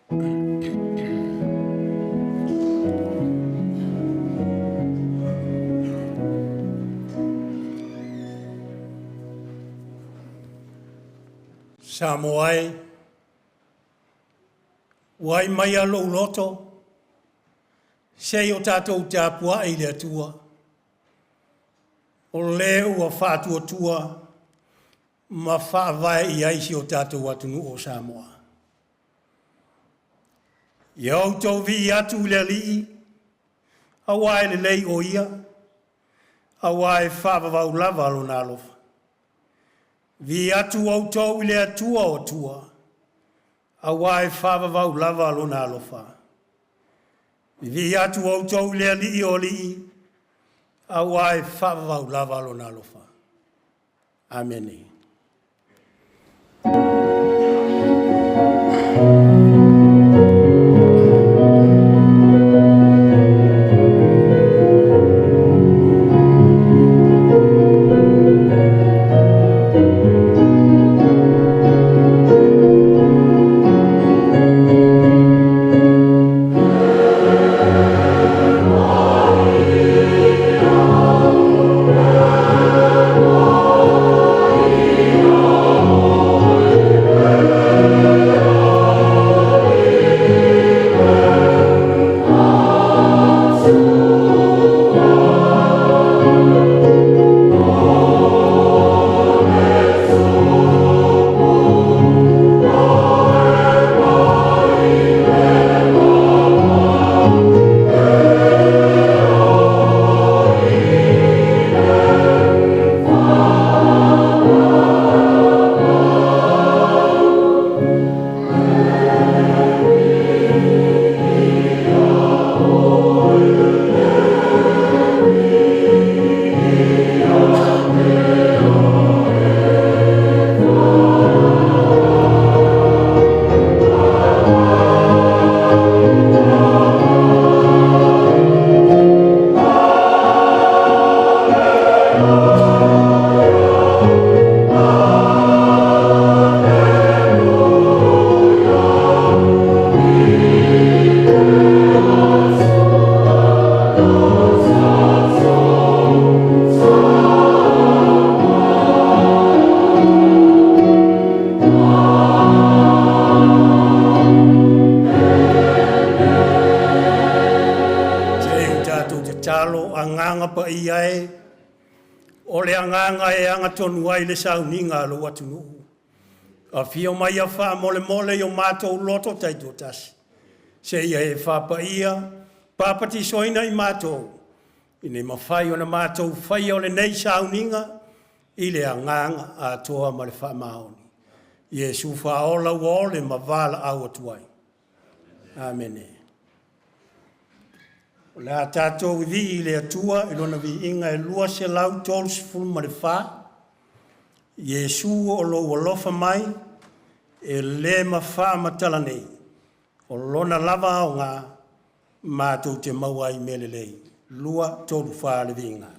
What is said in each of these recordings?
Samoa e, ua ai mai a lou loto, se i o tatou tapuai i le Atua, o le ua faatuatua ma faavae i ai si o tatou atunuu o Samoa. Ia outou vii atu i le Alii, aua e lelei o Ia, aua e faavavau lava Lona alofa. Vii atu outou i le Atua o atua, aua e faavavau lava Lona alofa. Vivii atu outou i le Alii o alii, aua e faavavau lava Lona alofa. Amene. Se i o tatou tatalo, agaga paia e, o le agaga e agatonu ai le sauniga a lou atunuu. Afio mai ia faamolemole i o matou loto taitoatasi, seia e faapaia, papatisoina i matou, ina ia mafai ona matou faia o lenei sauniga i le agaga atoa ma le faamaoni. Iesu faaola ua ole ma valaau atu ai. Amene. O le a tatou vivii i le Atua i Lona viiga e 234, Iesu o lou alofa mai e le mafaamatala nei, o lona lava aoga matou te maua ai mea lelei. 2, 3, 4 le viiga.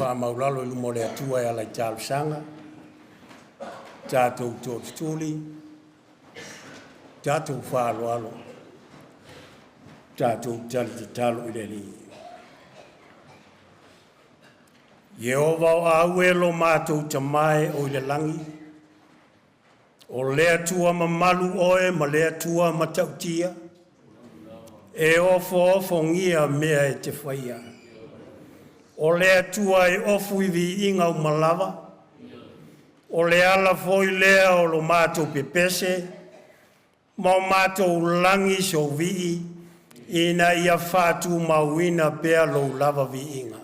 faamaulalo i luma o le Atua e ala i talosaga, tatou tootutuli, tatou faaaloalo, tatou tali tatalo i le Alii. Ieova o au e lo matou Tama e oi le lagi, o le Atua mamalu oe ma le Atua matautia, e ofoofogia mea e te faia. O le Atua e ofu i viiga uma lava, o le ala foi lea o lo matou pepese ma o matou lagi sou vii, ina ia faatumauina pea lou lava viiga.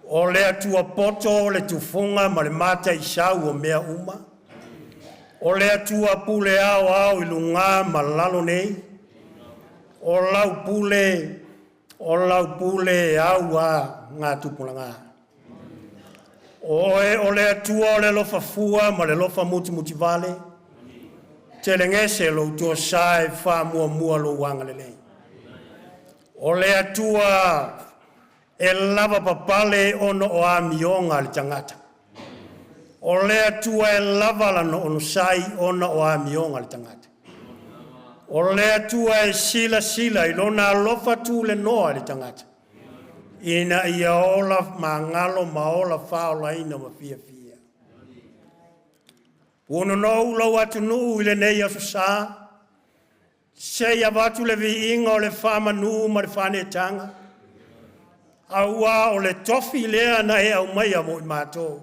O le Atua poto le tufuga ma le mataisau o mea uma, o le Atua pule aoao i luga ma lalo nei, o lau pule, o lau pule e au a tupulaga. O Oe o le Atua o le alofa fua ma le alofa mutimutivale, telegese lou toasa e faamuamua lou agalelei. O le Atua e lavapapale ona o amioga a le tagata. O le Atua e lava lana onosai ona o amioga a le tagata. O le Atua e silasila i lona alofa tulenoa i le tagata, ina ia ola magalo ma ola faaolaina ma fiafia. Punonou lou atunuu i lenei aso sa, seia avatu le viiga o le faamanu ma le faaneetaga, auā o le tofi lea na e aumaia mo i matou,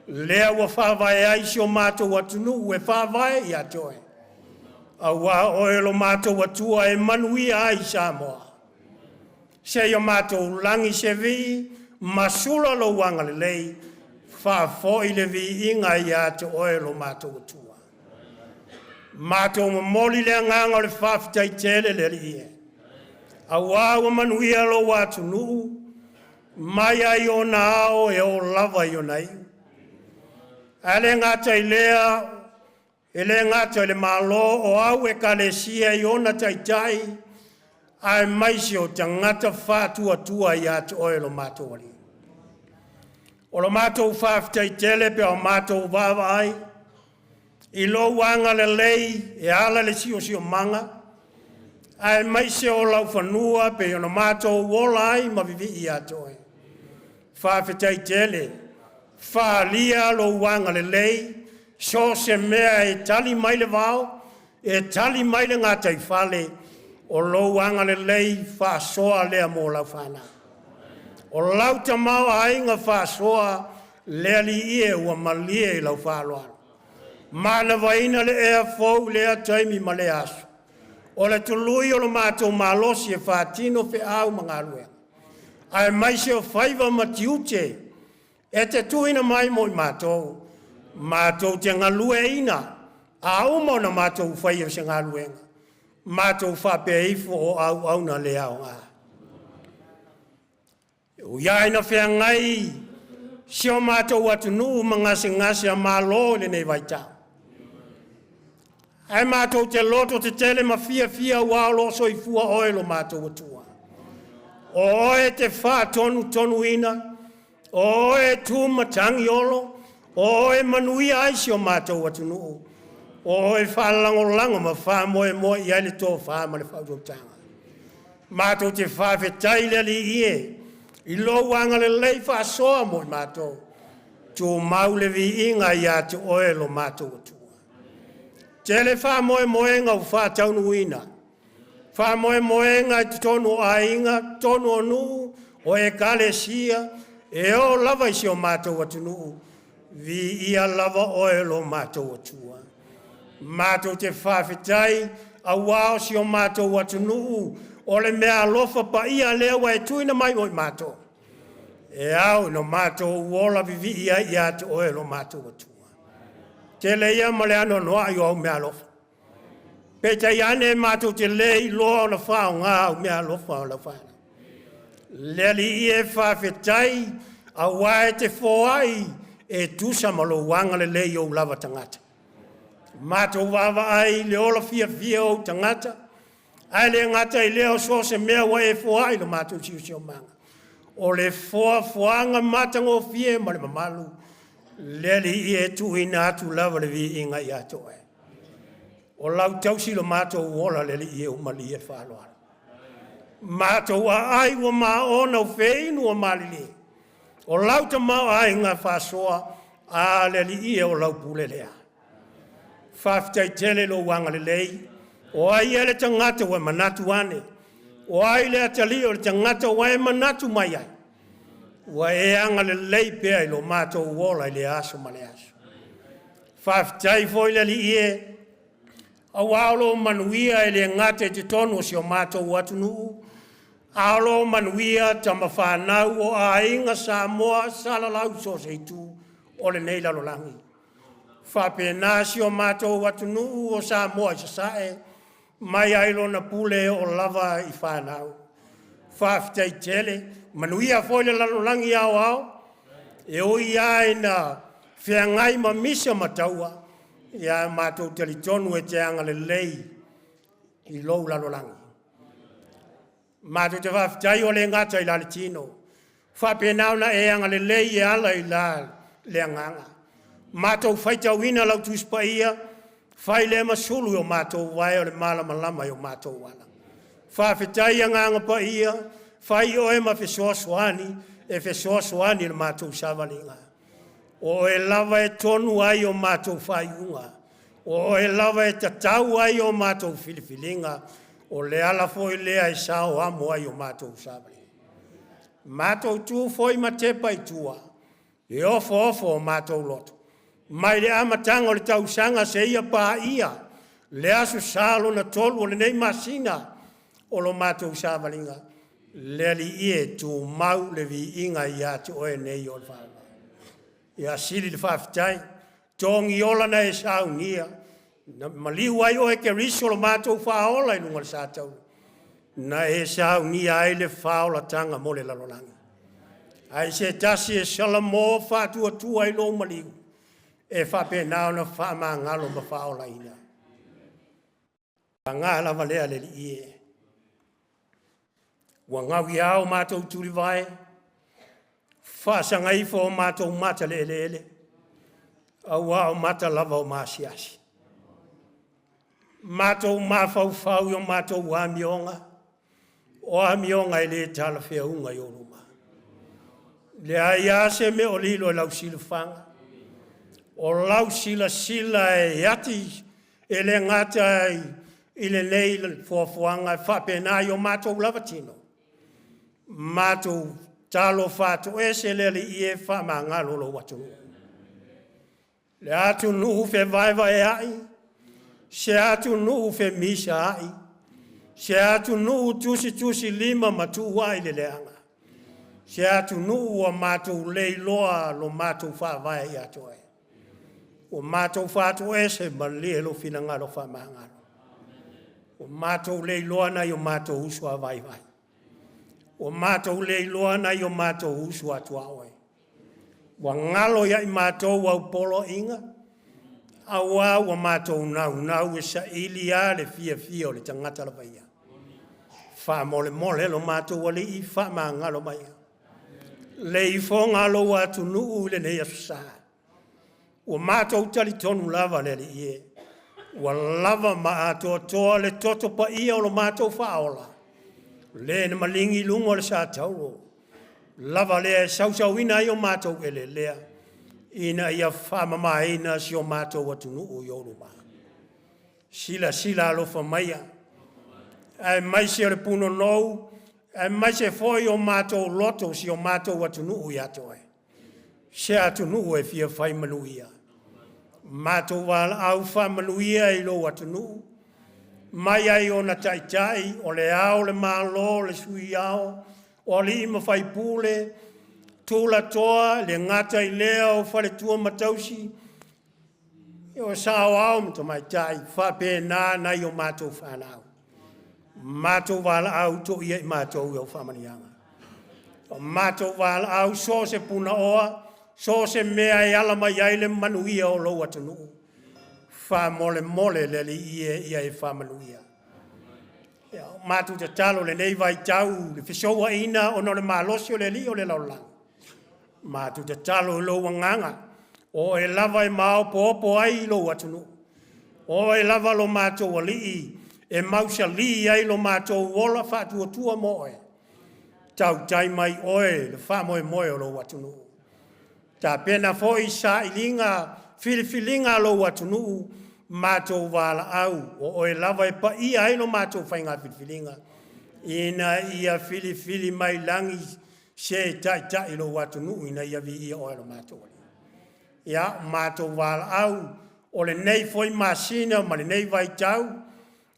lea ua faavae ai si o matou atunuu e faavae ia te oe, auā o oe lo matou Atua e manuia ai Samoa. Seia matou lagi se vii ma sula lou agalelei, faafoi le viiga ia te oe lo matou Atua. Matou momoli le agaga o le faafetai tele le Alii e, auā ua manuia lou atunuu mai lava i ona ao e oo lava i ona iu. Ae le gata i lea, e le gata i le Malo o au ekalesia i ona taitai aemaise o tagata faatuatua ia te oe lo matou Alii. O lo matou faafetai tele pe a o matou vaavaai i lou agalelei e ala i le siosiomaga, aemaise o laufanua pei ona matou ola ai ma vivii ia te oe. Faafetai tele, faaalia lou agalelei, so o se mea e tali mai le vao, e tali mai le gataifale, o lou agalelei faasoa lea mo lau fanau. O lau tamaoaiga faasoa le Alii e ua malie i lau faaaloalo. Manavaina le ea fou i lea taimi ma lea aso. O le tului o lo matou malosi e faatino feau ma galuega, aemaise o faiva ma tiute e te tuuina mai mo i matou, matou te galueaiina, a uma ona matou faia se galuega, matou faapea ifo o auauna le aoga. E ui lava ina feagai si o matou atunuu ma gasegase a malo i lenei vaitau, ae matou te loto tetele ma fiafia aua o lo o soifua oe lo matou Atua. O oe e te faatonutonuina, o oe e tu matagi olo, o oe e manuia ai si o matou atunuu, o oe e faalagolago ma faamoemoe i ai le tofa ma le faautautaga. Matou te faafetai i le Alii e i lou agalelei faasoa mo i matou, tumau le viiga ia te oe lo matou Atua. Tele faamoemoega ua faataunuuina, faamoemoega i totonu o aiga, totonu o nuu, o ekalesia, e oo lava i si o matou atunuu, viia lava oe lo matou Atua. Matou te faafetai auā o si o matou atunuu, o le meaalofa paia lea ua e tuuina mai mo i matou, e ao ina matou ola vivii ai ia te oe lo matou Atua. Tele ia ma le anoanoai o au meaalofa, peitai ane matou te le iloa ona faaaoga au meaalofa o lau fanau. Le Alii e, faafetai auā e te foai e tusa ma lou agalelei i ou lava tagata. Matou vaavaai i le ola fiafia o ou tagata, ae le gata i lea o so o se mea ua e foai i lo matou siosiomaga. O le foafoaga matagofie ma le mamalu, le Alii e tuuina atu lava le viiga ia te oe. O lau tausi lo matou ola le Alii e umalie faaaloalo. Matou aai ua maona o feinu ua malilie. O lau tamaoaiga faasoa a le Alii e o lau pule lea. Faafetai tele i lou agalelei. O ai ea le tagata ua e manatu ane? O ai le atalii o le tagata ua e manatu mai ai? Ua e agalelei pea i lo matou ola i le aso ma le aso. Faafetai foi le Alii e, aua o lo o manuia e le gata i totonu o si o matou atunuu, a o lo o manuia tamafanau o aiga Samoa sa lalau i so o se itu o lenei lalolagi. Faapena si o matou atunuu o Samoa i Sasae, mai lava i lona pule e oo lava i fanau. Faafetai tele, manuia foi le lalolagi aoao, e ui lava ina feagai ma misa ma taua, ia matou talitonu e te agalelei i lou lalolagi. Matou te faafetai o le gata i la le tino, faapena ona e agalelei e ala i la le agaga. Matou faitauina lau Tusi Paia, fai lea ma sulu i o matou vae o le malamalama i o matou ala. Faafetai Agaga Paia, fai oe ma fesoasoani, e fesoasoani i le matou savaliga. O oe lava e tonu ai o matou faaiuga, o oe lava e tatau ai o matou filifiliga, o le ala foi lea e sao amo ai o matou savaliga. Matou tu foi ma tepa i tua, e ofoofo o matou loto, mai le amataga o le tausaga seia paia le aso Sa lona tolu o lenei masina o lo matou savaliga, le Alii e tumau le viiga ia te oe nei o le faavavau. Ia sili le faafetai, togiola na e saunia, na maliu ai oe Keriso lo matou faaola i luga o le satauro, na e saunia ai le faaolataga mo le lalolagi. Ai se tasi e salamo faatuatua i lou maliu, e faapena ona faamagalo ma faaolaina. Paga lava lea le Alii e, ua gau i ao matou tulivae, faasaga ifo o matou mata le eleele, aua o mata lava o maasiasi. Matou mafaufau i o matou amioga, o amioga e le talafeauga i ou luma. Leai lava se mea o lilo i lau silafaga, o lau silasila e ati e le gata i lenei foafoaga e faapena i o matou lava tino, matou talo faatoese le Alii e faamagalo lou atunuu. Le atunuu fevaevaeai, se atunuu femisaai, se atunuu tusitusilima ma tuuai le leaga, se atunuu ua matou le iloa lo matou faavae ia te oe. Ua matou faatoese malie lou finagalo faamagalo. Ua matou le iloa nai o matou uso a vaivai. Ua matou le iloa nai o matou uso a tuaoi. Ua galo ia i matou au poloaiga, aua ua matou naunau e saili lava le fiafia o le tagata lava ia. Faamolemole lo matou Alii, faamagalo maia. Le ifoga a lou atunuu i lenei aso sa. Ua matou talitonu lava le Alii e, ua lava ma atoatoa le toto paia o lo matou faaola, le na maligi i luga o le satauro, lava lea e sausauina ai o matou eleelea, ina ia faamamaina si o matou atunuu i ou luma. Silasila alofa maia, aemaise o le punonou, aemaise foi o matou loto si o matou atunuu ia te oe. Se atunuu e fia fai manuia. Matou valaau faamanuia i lou atunuu, mai ai ona taitai, o le ao, le Malo, le sui ao, o alii ma faipule, tulatoa, le gata i lea o faletua ma tausi, o saoao ma tamaitai, faapena nai o matou fanau. Matou valaau toia i matou i au faamanuiaga. O matou valaau so o se punaoa, so o se mea e ala mai ai le manuia o lou atunuu. Faamolemole le Alii e ia e faamanuia. Ia, o matou tatalo i lenei vaitau i le fesouaina ona o le malosi o le alii o le lalolagi, matou tatalo i lou agaga, o oe lava e maopoopo ai lou atunuu, o oe lava lo matou alii e mausali ai lo matou ola faatuatua mo oe. Tautai mai oe le faamoemoe o lou atunuu. Tapena foi sailiga filifiliga a lou atunuu, matou valaau, o oe lava e paia ai lo matou faiga filifiliga, ina ia filifili mai lagi se taitai i lou atunuu ina ia viia oe lo matou Alii. Ia, matou valaau, o lenei foi masina ma lenei vaitau,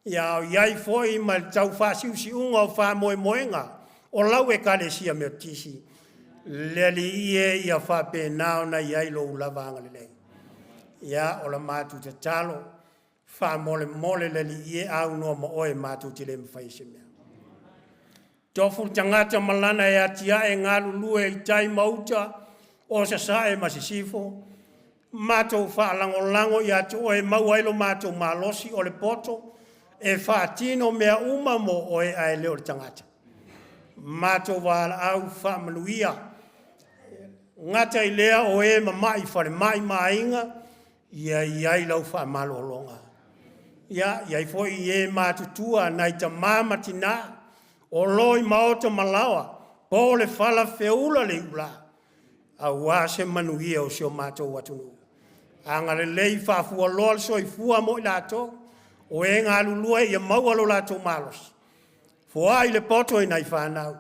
ia a o i ai foi ma le tau faasiusiuga o faamoemoega o lau Ekalesia Metotisi, le Alii e, ia faapena ona i ai lou lava agalelei. Ia, o le matou tatalo, faamolemole le Alii e a aunoa ma oe matou te le mafaia se mea. Tofu le tagata ma lana e atiae galulue i tai ma uta o sasae ma sisifo, matou faalagolago ia te oe e maua ai lo matou malosi o le poto e faatino mea uma mo oe ae le o le tagata. Matou valaau faamanuia. Gata i lea o e mamai i falemai ma aiga, ia i ai lau faamalologa. Ia i ai foi e matutua, nai tama ma tina o lo o i maota ma laoa, po le fala feula le iula, aua se manuia o si o matou atunuu. Agalelei faafualoa le soifua mo i latou, o e galulue ia maua lo latou malosi, foai le poto i nai fanau,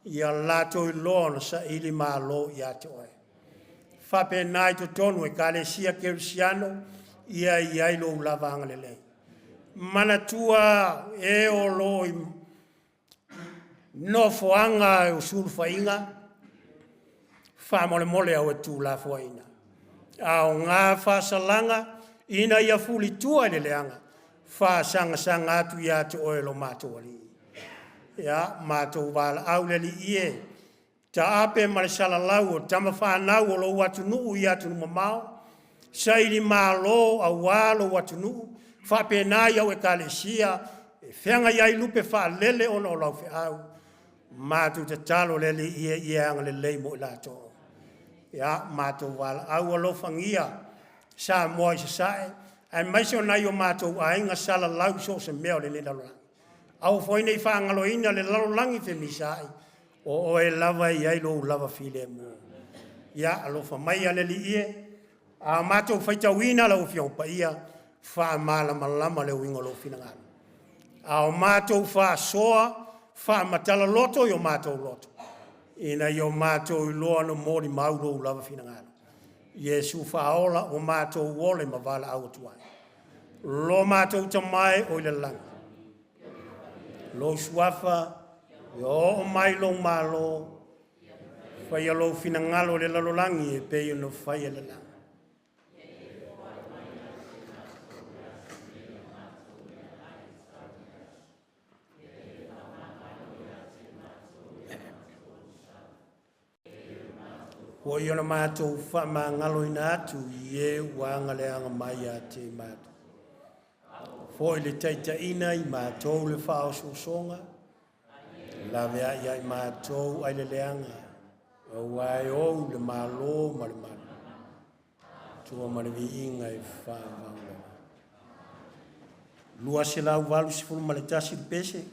ia latou iloa ona saili malo ia te oe. Faapena i totonu o Ekalesia Kerisiano, ia i ai lou lava agalelei. Manatua e o lo o i nofoaga o sulufaiga, faamolemole aua e tuulafoaiina. Aoga faasalaga ina ia fulitua i le leaga, faasagasaga atu ia te oe lo matou Alii. Ia, matou valaau le Alii e, taape ma le salalau o tama fanau o lou atunuu i atunuu mamao, saili malo aua lou atunuu, faapena i au ekalesia e feagai ai lupe faalele ona o lau feau, matou tatalo le Alii e ia agalelei mo i latou. Ia, matou valaau alofagia Samoa i Sasae, aemaise o nai o matou aiga salalau i so o se mea o lenei lalolagi. Aua foi ne i faagaloina le lalolagi femisaai, o oe lava e i ai lou lava filemu. Ia alofa maia le Alii e, a matou faitauina lau Afioga Paia, faamalamalama le uiga o lou finagalo. A o matou faasoa, faamatala loto i o matou loto, ina ia o matou iloa ona molimau lou lava finagalo. Iesu faaola ua matou ole ma valaau atu ai. Lo matou Tama e oi le lagi, lou suafa, ia oo mai lou malo, faia lou finagalo i le lalolagi e pei ona faia i le lagi. Ua ia ona matou faamagaloina atu i e ua agaleaga mai ia te i matou. Foi le taitaiina i matou le faaosoosoga, laveai ia i matou ai le leaga, aua e ou le malo ma le malu, tua ma le viiga e faavavau. 281 le pese.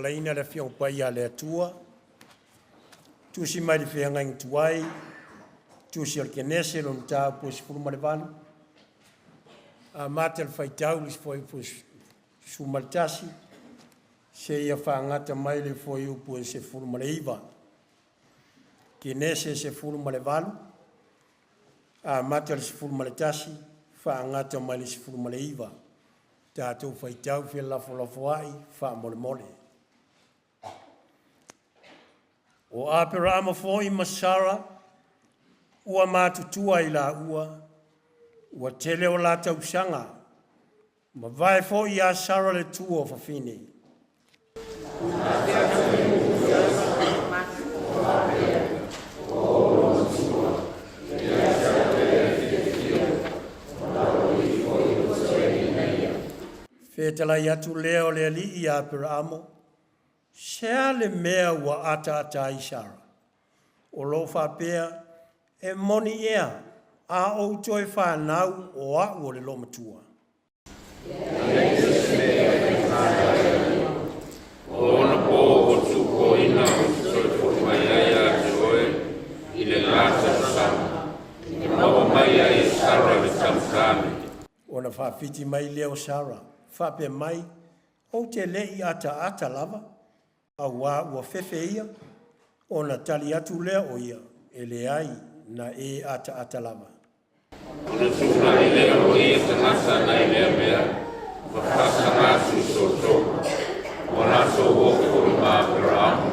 faamagaloina le Afioga Paia a le Atua, tusi mai le feagaiga tuai, tusi o le Kenese lona mataupu e 18, amata le faitau i le fuaiupu 11, seia fagata mai le fuaiupu e 19. Kenese 18, amata le 11, faagata mai le 19. Tatou faitau felafolafoai faamolemole. O Aperamo foi ma Sara ua matutua i laua, ua tele o la tausaga, mavae foi ia Sara le tua o fafine. Fetalai atu lea o le alii ia Aperaamo, se a le mea ua ataata ai Sara? O lo o faapea, e moni ea, a ou toe fanau o au o le loomatua. O ona pō ua tuupoina ou te toe foi mai ai ia te oe i le la tausaga, e maua mai ai e Sara le tama. Ona faafiti mai lea o Sara, faapea mai, ou te le i ataata lava, auā ua fefe ia, ona tali atu lea o ia, e leai, na e ataata lava. Ona tulai lea o ia tagata nai lea mea, ma faasaga atu i Sotoma, ua latou o foi ma Aperaamo,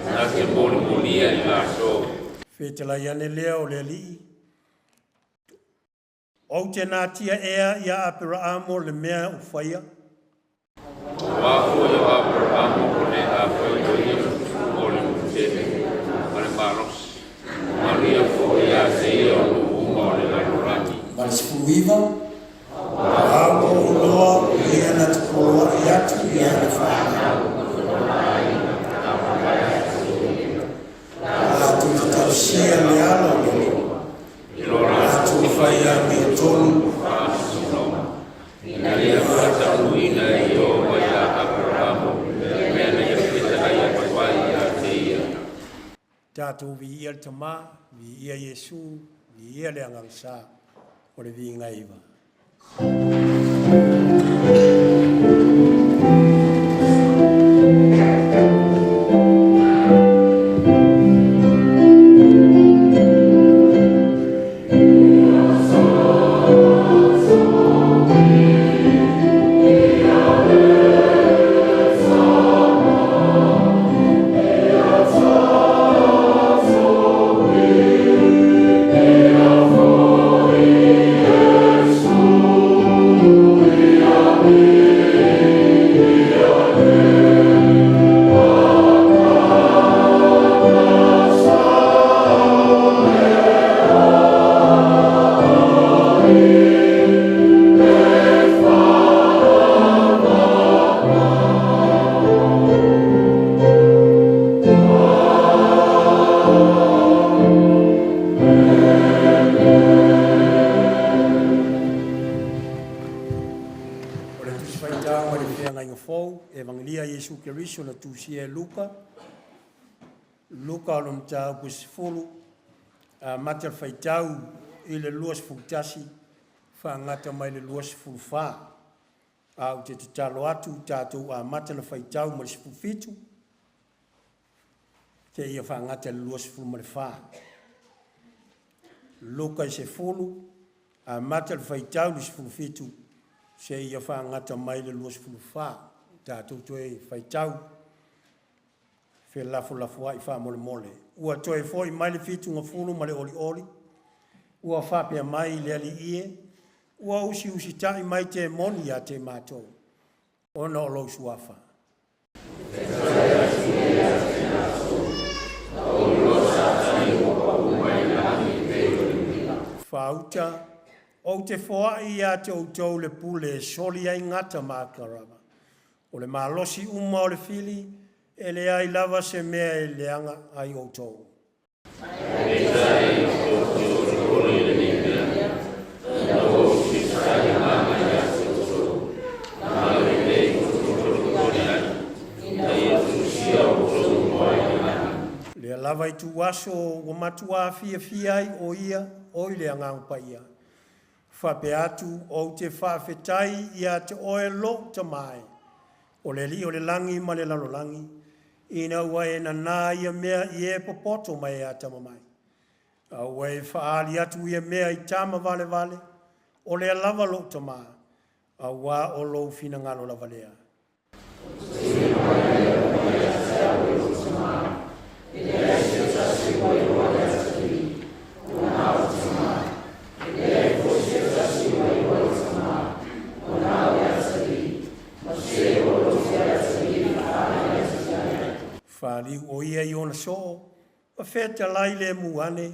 na te molimolia i latou. Fetalai ane lea o le alii, ou te natia ea ia Aperaamo le mea o faia. Aua foi o Aperaamo o le afai o ia mo le nuu tele ma le malosi, manuia foi ia te ia o nuu uma o le lalolagi. Ma le 19, a ua ou iloa o ia na te poloai atu i ana fanau. Latou te tausia le ala o le Alii, latou fai amiotonu. Ina ia faataunuuina e Ieova iā Aperaamo le mea na ia fetalai atu ai ia te ia. Tatou viia le Tama, viia Iesu, viia le Agaga Sa, o le viiga e iva. O le Tusi Faitau mai le Feagaiga Fou, Evagelia Iesu Keriso na tusia e Luka, Luka o le mataupu e 10, amata le faitau i le 21, faagata mai le 24. A ou te tatalo atu tatou amata na faitau mai le 17, seia faagata i le 24. Luka e 10, amata le faitau i le 17, seia faagata mai le 24. Tatou toe faitau felafolafoai faamolemole. Ua toe foi mai le fitugafulu ma le olioli, ua faapea mai le alii e, ua usiusitai mai temoni ia te matou, ona o lou suafa. Faauta, ou te foai ia te outou le pule e soli ai gata ma akarava. O le malosi uma o le fili, e leai lava se mea e leaga ai outou. Peitai tou te olioli i lenei mea, ina ua usiusitai agaga ia te outou, na o lelei tou te tolitoli ai, ina ia lava ituaso ua matuā fiafia ai o ia o i le Agaga Paia, faapea atu ou te faafetai ia te oe lou Tamā e, o le Alii o le lagi ma le lalolagi, ina ua e nanā ia mea i e popoto ma e atamamai. A ua e faaali atu ia mea i tama valevale, o lea lava lou Tamā, auā o lou finagalo lava lea. Faliu o ia i ona soo, ma fetalai le mu ane,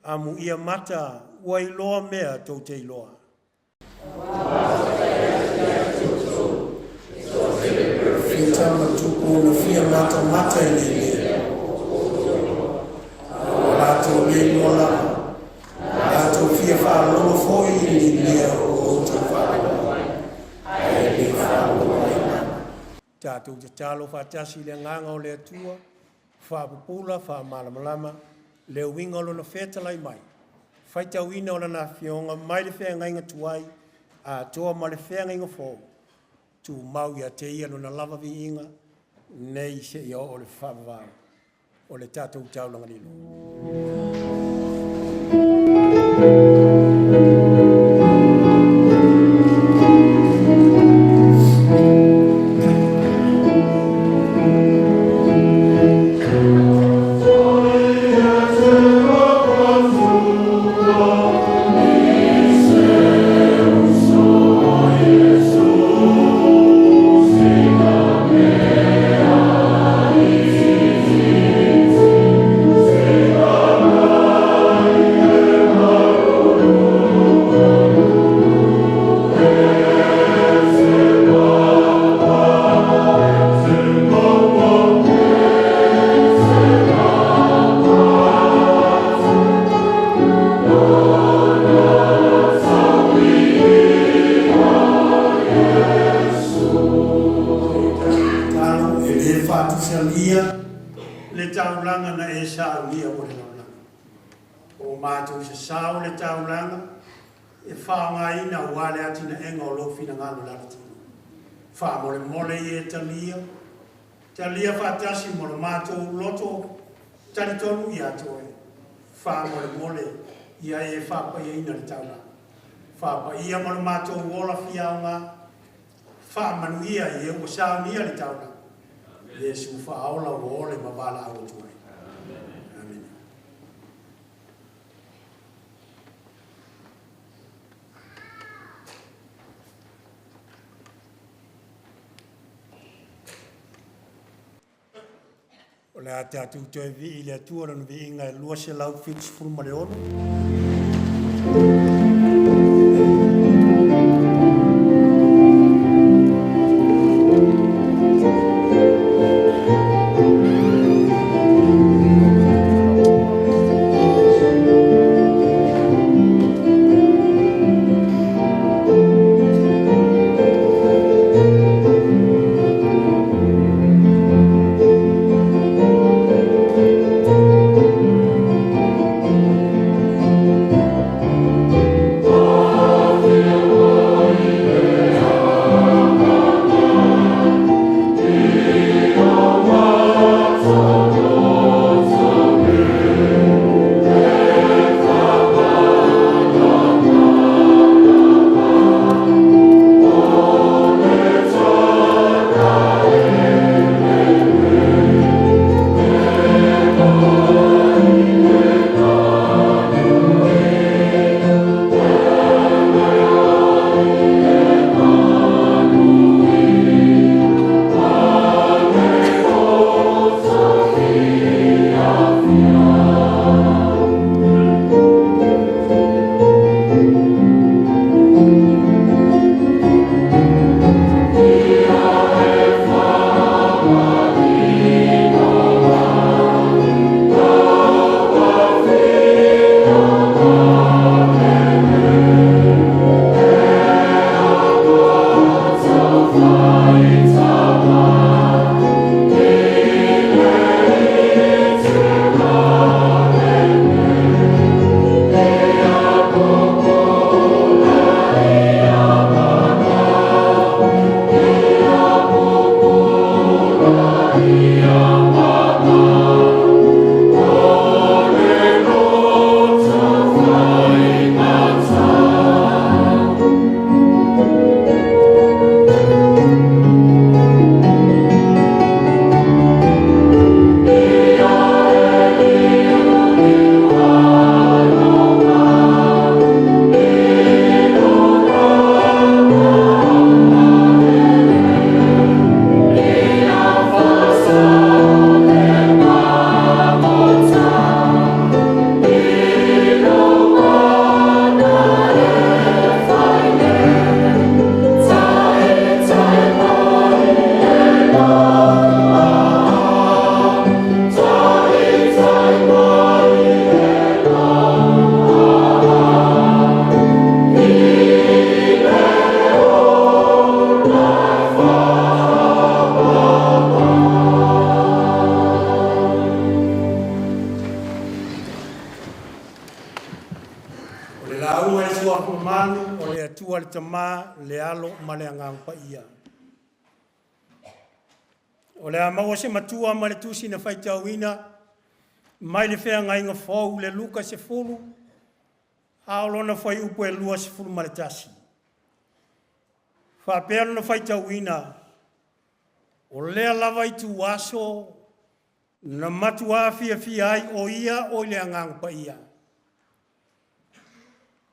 amuia mata ua iloa mea tou te iloa. Fita ma tupu na fia matamata i nei mea. A ua latou le iloa lava, latou fia faalogo foi i ni mea ua outou faalogo ai, ae le faalogo mai lava. Tatou tatalo faatasi i le agaga o le Atua, faapupula faamalamalama le uiga o lona fetalai mai, faitauina o lana afioga mai le feagaiga tuai atoa ma le feagaiga fou, tumau ia te ia lona lava viiga, nei seia oo le faavavau o le tatou taulaga lilo. Talo e le faatusalia le taulaga na e saunia mo le lalolagi. O matou sasao le taulaga e faaaogaina aua le atinaega o lou finagalo i lalatino. Faamolemole ia e talia, talia faatasi mo le matou loto talitonu ia te oe. Faamolemole ia e faapaiaina le taulaga. Faapaia mo le matou ola fiaoga, faamanuia i e ua saunia le taulaga. Iesu faaola ua ole ma valaau atu ai. Amene. O le a tatou toe vii i le Atua lona viiga e 276. Atua le Tama, le Alo ma le Agaga Paia. O le a maua se matua ma le tusi na faitauina mai le feagaiga fou le Luka 10, a o lona fuaiupu e 21. Faapea lona faitauina, o lea lava ituaso na matuā fiafia ai o ia o i le Agaga Paia.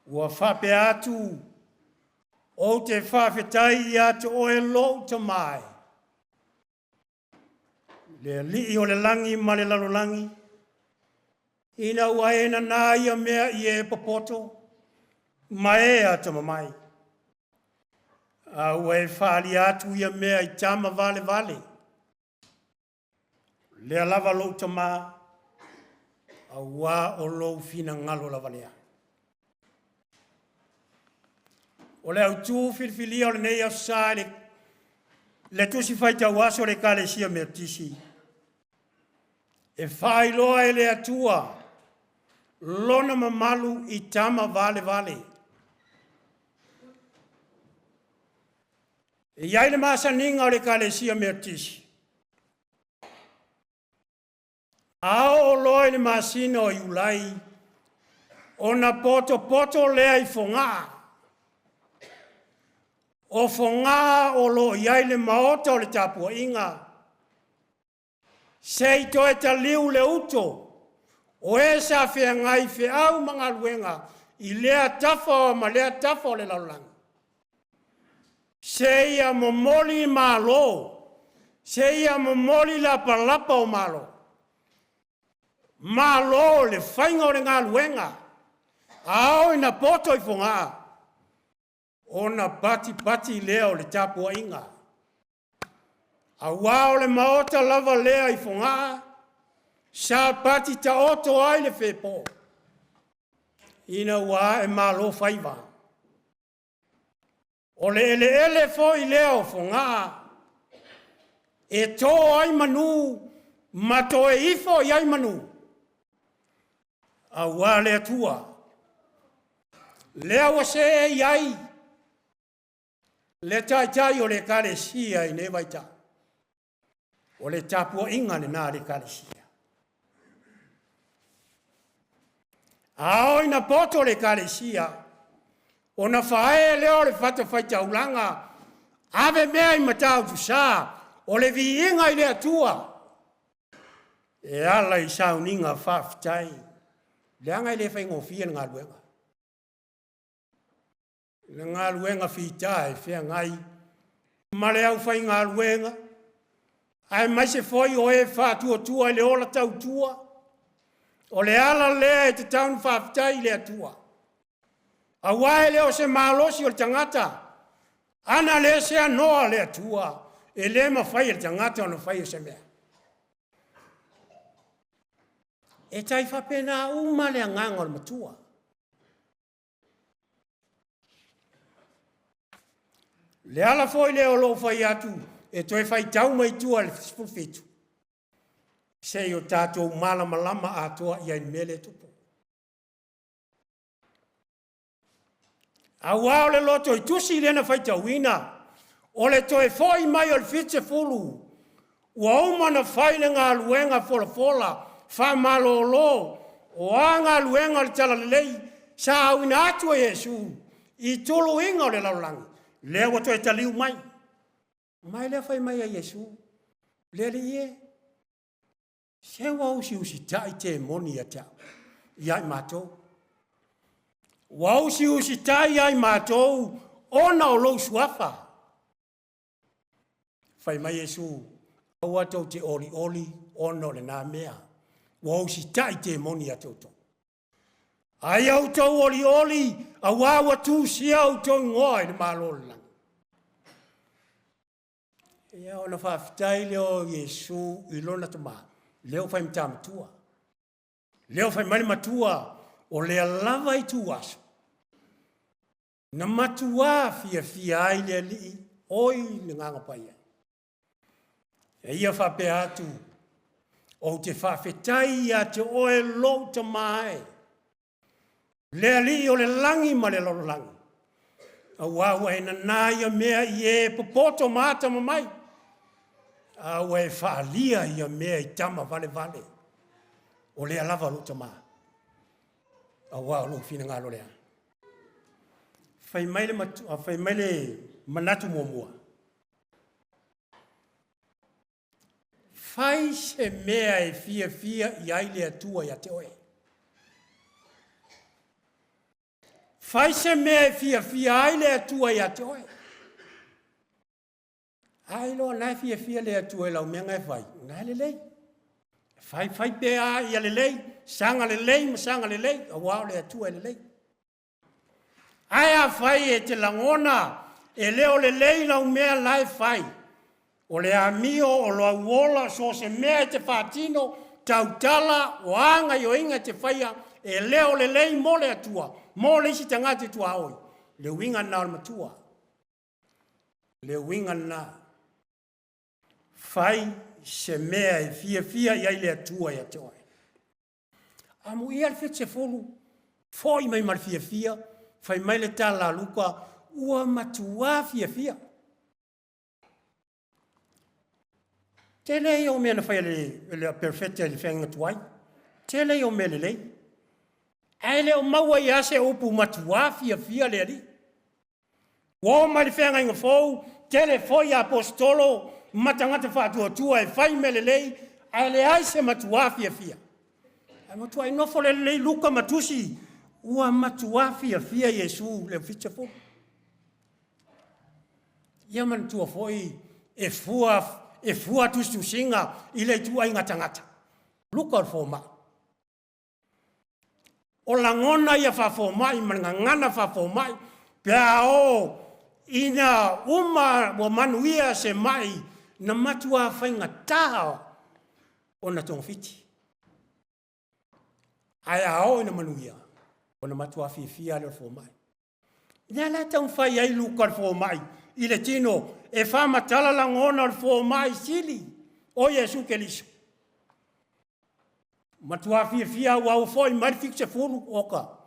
Ua faapea atu, ou te faafetai ia te oe lou Tama e, le Alii o le lagi ma le lalolagi, ina ua e nanā ia mea i e popoto ma e atamamai, a ua e faaalia atu ia mea i tama valevale. Lea lava lou Tama, auā o lou finagalo lava lea. O le autū filifilia o lenei aso sa i le tusi faitau aso o le Ekalesia Metotisi, e faailoa e le Atua lona mamalu i tama valevale. E i ai le masaniga o le Ekalesia Metotisi, a oo loa i le masina o Iulai, ona potopoto lea i Fogaa. O Fogaa o lo o i ai le maota o le tapuaiga, se i toe taliu le uto o e sa feagai feau ma galuega i lea tafa ma lea tafa o le lalolagi. Seia momoli malo, seia momoli lapalapa o malo. Malo le faiga o le galuega, a oo ina poto i Fogaa, ona patipati lea o le tapuaiga. Auā o le maota lava lea i Fogaa, sa pati taoto ai le fepo, ina ua ae malo faiva. O le eleele foi lea o Fogaa e tō ai manu ma toe ifo i ai manu, auā le Atua, lea ua seei ai le taitai o le Ekalesia i nei vaitau. O le tapuaiga lena a le Ekalesia. A oo ina poto le Ekalesia, ona faaee lea o le fatafaitaulaga, ave mea i Matautusa, o le viiga i le Atua, e ala i sauniga faafetai, leaga e le faigofie le galuega. Le galuega fita e feagai ma le aufaigaluega, aemaise foi o e faatuatua i le ola tautua, o le ala lea e tatau ona faafetai i le Atua. Aua e le o se malosi o le tagata, ana le seanoa le Atua, e le mafai e le tagata ona faia se mea. E tai faapena uma le agaga o le matua. Le ala foi lea o lou fai atu e toe faitau mai tua le 17, se i o tatou malamalama atoa i ai i le mea lea e tupu. Auā o le loto i tusi lea na faitauina, o le toe foi mai o le 70, ua uma ona fai le galuega folafola faamalolo o a galuega o le talalelei sa auina atu e Iesu i tuluiga o le lalolagi, lea ua toe taliu mai. Ma e lea fai mai a Iesu, le Alii e, se ua usiusitai temoni ia te au, ia i matou. Ua usiusitai ia i matou ona o lou suafa. Fai mai Iesu, aua tou te olioli ona o lena mea, ua usitai temoni ia te outou. A ia outou olioli, auā ua tusia outou igoa i le Malo o le lagi. Ia ona faafetai lea o Iesu i lona tama, lea ua fai ma ta matua. Lea ua fai mai le matua, o lea lava ituaso, Na matuā fiafia ai le Alii, oi le Agaga Paia. E ia faapea atu, Ou te faafetai ia te oe lou Tama e, le Alii o le lagi ma le lalolagi. Auā ua e nanā ia mea i e popoto ma atamamai, a ua e faaalia ia mea i tama valevale, o lea lava lou Tamā, auā o lou finagalo lea. Fai mai le, matu, fai mai le manatu muamua, Fai se mea e fiafia i ai le Atua ia te oe. Fai se mea e fiafia ai le Atua ia te oe. A iloa na e fiafia le Atua i lau mea na e fai, na e lelei. Fai fai pea ia lelei, saga lelei ma saga lelei, auā o le Atua e lelei. Ae afai e te lagona e le o lelei lau mea la e fai, o le amio o lau ola, so o se mea e te faatino, tautala, o a gaioiga e te faia, e le o lelei mo le Atua, mo le isi tagata i tuaoi, le uiga lena o le matua. Le uiga lena. Fai se mea e fiafia i ai le Atua ia te oe. Amuia le 70, foi mai ma le fiafia, fai mai le tala a Luka, ua matuā fiafia. Tele ia o mea na fai e le perofeta i le feagaiga tuai. Tele ia o mea lelei. Ae le o maua ia se upu matuā fiafia le Alii. Ua oo mai le feagaiga fou, tele foi aposetolo ma tagata faatuatua e fai mea lelei, ae leai se matuā fiafia. Ae matuai nofo le lelei Luka ma tusi, ua matuā fiafia Iesu le 70. Ia manatua foi e fua, e fua tusitusiga i le ituaiga tagata. Luka o le fomai. O lagona ia faafomai ma le gagana faafomai pe a oo ina uma ua manuia se mai na matuā faigata ona togafiti. Ae a oo ina manuia, ona matuā fiafia lea o le fomai. Lea la e taumafai ai Luka le fomai i le tino e faamatala lagona o le fomai sili o Iesu Keriso. Matua fiafia aua ua foi mai le 70 oka.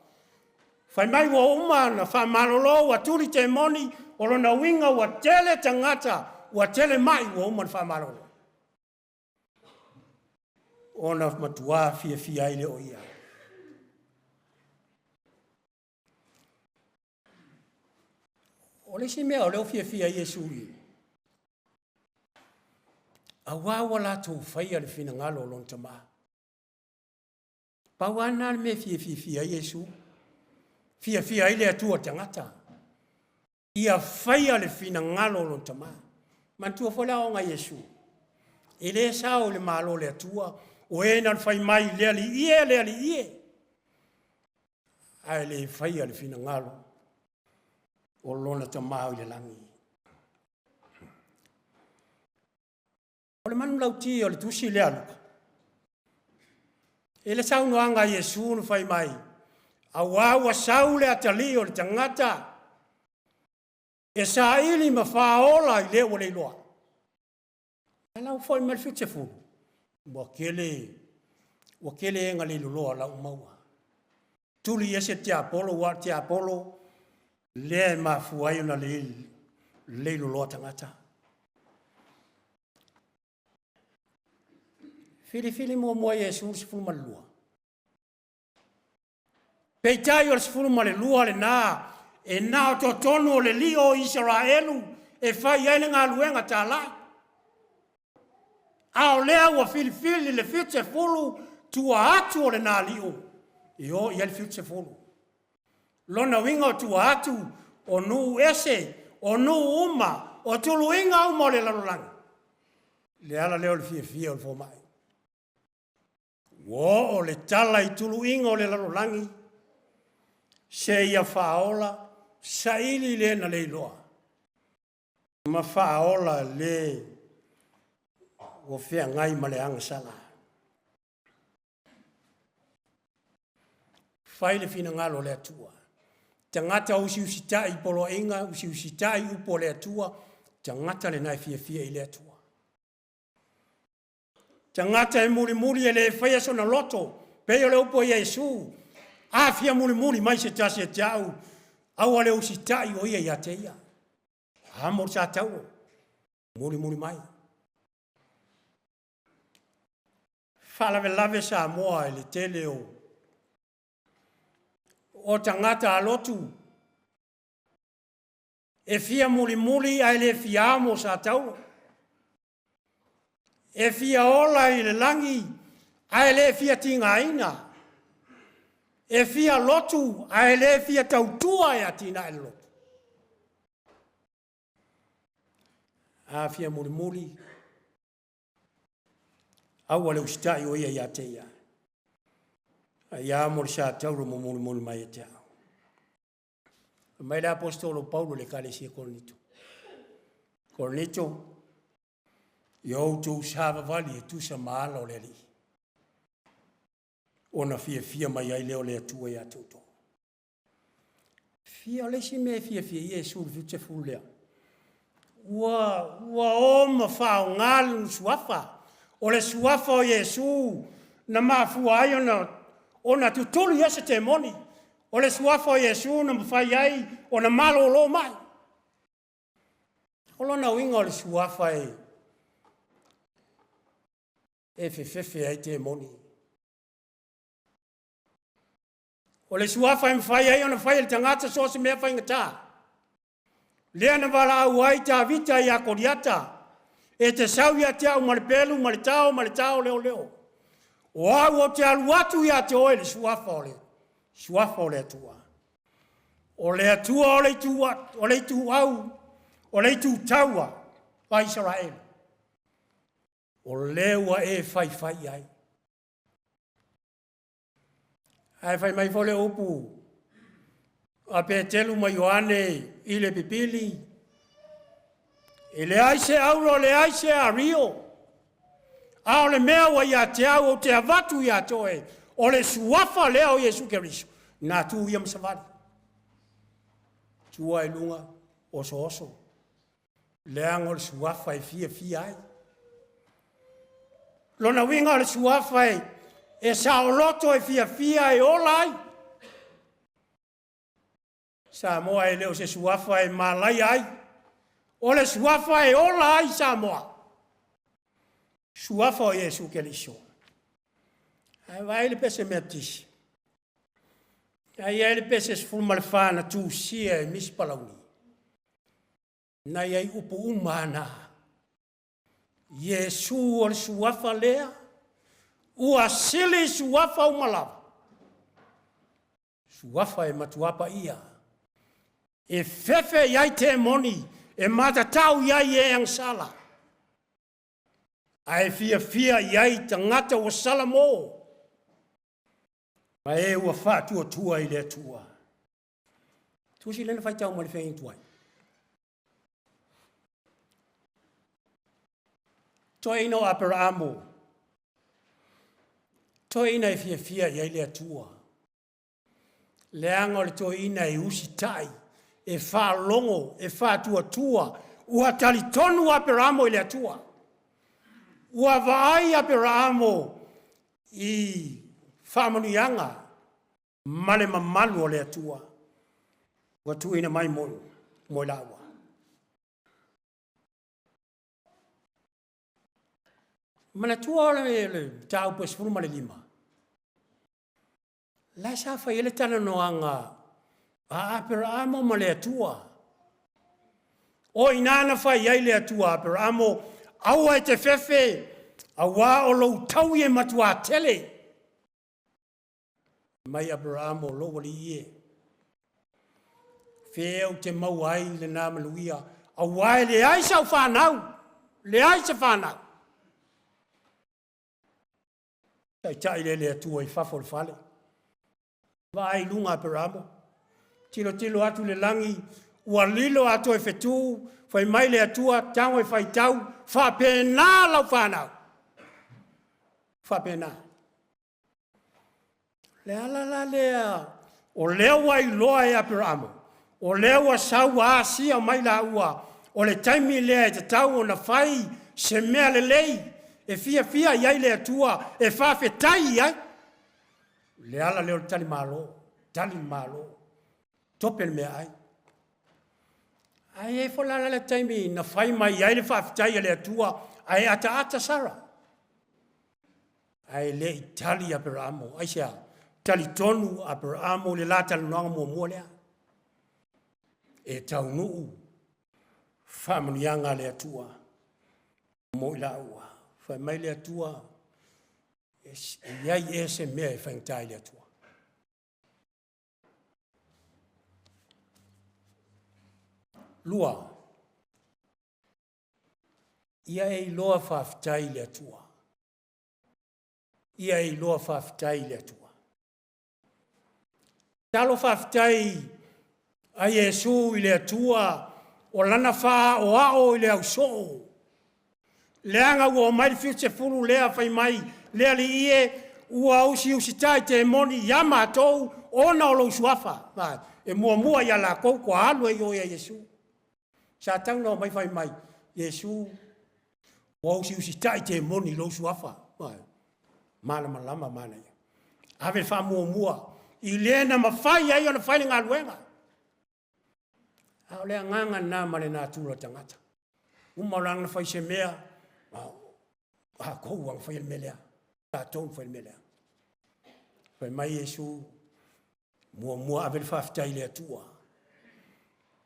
Fai mai ua uma na faamalolo ua tuli temoni o lona uiga ua tele tagata ua tele mai ua uma na faamalolo. Ona matua fiafia ai lea o ia. O le isi mea o lea ua fiafia ai Iesu i, auā ua latou faia le finagalo o lona Tamā. Pau lava lena le mea e fiafiafia ai Iesu. Fiafia ai le Atua tagata. Ia faia le finagalo o lona Tamā. Manatua foi le aoaoga a Iesu. E le sao i le Malo o le Atua, o e na fai mai le Alii e, le Alii e. Ae le faia le finagalo o lona Tamā i le lagi. O le manulauti o le tusi lea a Luka, i le saunoaga a Iesu na fai mai, auā ua sau le atalii o le tagata e saili ma faaola i le ua le iloa. Ae la ua foi mai le 70, ua tele, ua tele ega le iloloa la ua maua. Tuli ese tiapolo, ua o le tiapolo lea e mafua ai ona le, le iloloa tagata. Filifili muamua Iesu le 12. Peitai o le 12 lena e na o totonu o le lio o Isaraelu e fai ai le galuega talai. A o lea ua filifili le 70 tua atu o lena lio e o i ai le 70. Lona uiga o tua atu o nuu ese, o nuu uma, o tuluiga uma o le lalolagi. Le ala lea o le fiafia o le fomai. Ua oo le tala i tuluiga o le lalolagi, seia faaola, saili le na le iloa, ma faaola le ua feagai ma le agasala. Fai le finagalo o le Atua. Tagata usiusitai i poloaiga, usiusitai upu o le Atua, tagata lena e fiafia i le Atua. Tagata e mulimuli e le faia sona loto, pei o le upu a Iesu, a fia mulimuli mai se tasi ia te au, Aua le usitai o ia ia te ia. Amo le satauro, mulimuli mai. Faalavelave Samoa i le tele o o tagata alotu e fia mulimuli ae le fia amo satauro. E fia ola i le lagi ae le fia tigaina. E fia lotu ae le fia tautua e atinae le lotu. A fia mulimuli, aua le usitai o ia ia te ia. A ia mo le sa tauro mo mulimuli mai e te au. Mai le apostolo Paulo le ekalesia Korinito. Korinito, ia outou savavali e tusa ma ala o le Alii. Ona fiafia mai ai lea o le Atua ia te outou. Fia o le isi mea e fiafia Iesu le fiutefulu lea. Ua, ua o ma faaaoga lona suafa. O le suafa o Iesu na mafua ai ona, ona tutuli ai se temoni. O le suafa o Iesu na mafai ai ona malolo mai. O lona uiga o le suafa e, e fefefe ai temoni. O le suafa e mafai ai ona fai e le tagata so o se mea faigata. Lea na valaau ai Tavita ia Koliata, e te sau ia te au ma le pelu ma le tao ma le tao leoleo. O au ou te alu atu ia te oe le suafa o le suafa o le Atua. O le Atua o le itu, o le ituau, o le itu taua a Isaraelu. O lea ua e faifai ai. Ae fai mai foi le upu a Petelu ma Ioane i le pipili, e leai se auro, leai se ario, a o le mea ua ia te au ou te avatu ia te oe, o le suafa lea o Iesu Keriso, na tu ia ma savali. Tua i luga, osooso. Leaga o le suafa e fiafia ai. Lona uiga o le suafa e, e saoloto e fiafia e ola ai. Samoa e le o se suafa e malaia ai. O le suafa e ola ai Samoa. Suafa o Iesu Keriso. Ae vaai le pese Metotisi. Ae i ai le pese 14 na tusia e Misi Palauli. Na i ai upu uma ana. Iesu o le suafa lea, ua sili suafa uma lava. Suafa e matua paia. E fefe i ai temoni, e matatau i ai e agasala. Ae fiafia i ai tagata ua sala mo. Ma e ua faatuatua i le Atua. Tusi lena faitau mai le feagaiga tuai. Toeaina o Aperaamo, toeaina e fiafia i ai le Atua. Leaga o le toeaina e usitai, e faalogo, e faatuatua, ua talitonu Aperaamo i le Atua. Ua vaai Aperaamo i faamanuiaga ma le mamalu o le Atua ua tuuina mai mo, mo i laua. Manatua o le, le mataupu e 15, la sa fai ai le talanoaga a Aperaamo ma le Atua. O i ina na fai ai le Atua Aperaamo, aua e te fefe, auā o lou taui e matuā tele. Mai Aperahamo, lou alii e. Fea ou te maua ai lena manuia, auā e leai sau fanau, leai se fanau. Taitai lea le Atua i fafo o le fale. Vaai i luga Aperahamo, tilotilo atu le lagi, ua lilo a toe fetu, fai mai le Atua, tago e faitau, faapena lau fanau. Faapena. Le ala la lea, o lea ua iloa e Aperaamo, o lea ua sau ua asia mai laua, o le taimi lea e tatau ona fai se mea lelei e fiafia i ai le Atua, e faafetai i ai. Le ala lea o le tali malo, tali malo. Tope le meaai. Ae i ai foi la le taimi na fai mai ai le faafetai a le Atua, ae ataata Sara. Ae le i tali Aperamo. Aisea? Talitonu Aperamo i le la talanoaga muamua lea. E taunuu faamanuiaga a le Atua mo i laua. Fai mai le Atua, e i ai ea se mea e faigata i le Atua. Lua, ia e iloa faafetai i le Atua. Ia e iloa faafetai i le Atua. Talo faafetai a Iesu i le Atua o lana faaoao i le ausoo. Leaga ua omai le 70 lea fai mai, le Alii e, ua usiusitai temoni ia matou ona o lou suafa. E muamua ia lakou kua alu e i o ia Iesu. Sa tau na omai fai mai, Iesu, ua usiusitai temoni i lou suafa. Malamalama manaia. Ave le faamuamua i le na mafai ai ona fai le galuega. A o le agaga lena ma le natura o tagata. Uma o lana fai se mea, a kou ua fai le mea lea. Tatou fai le mea lea. Fai mai Iesu, muamua ave le faafetai i le Atua.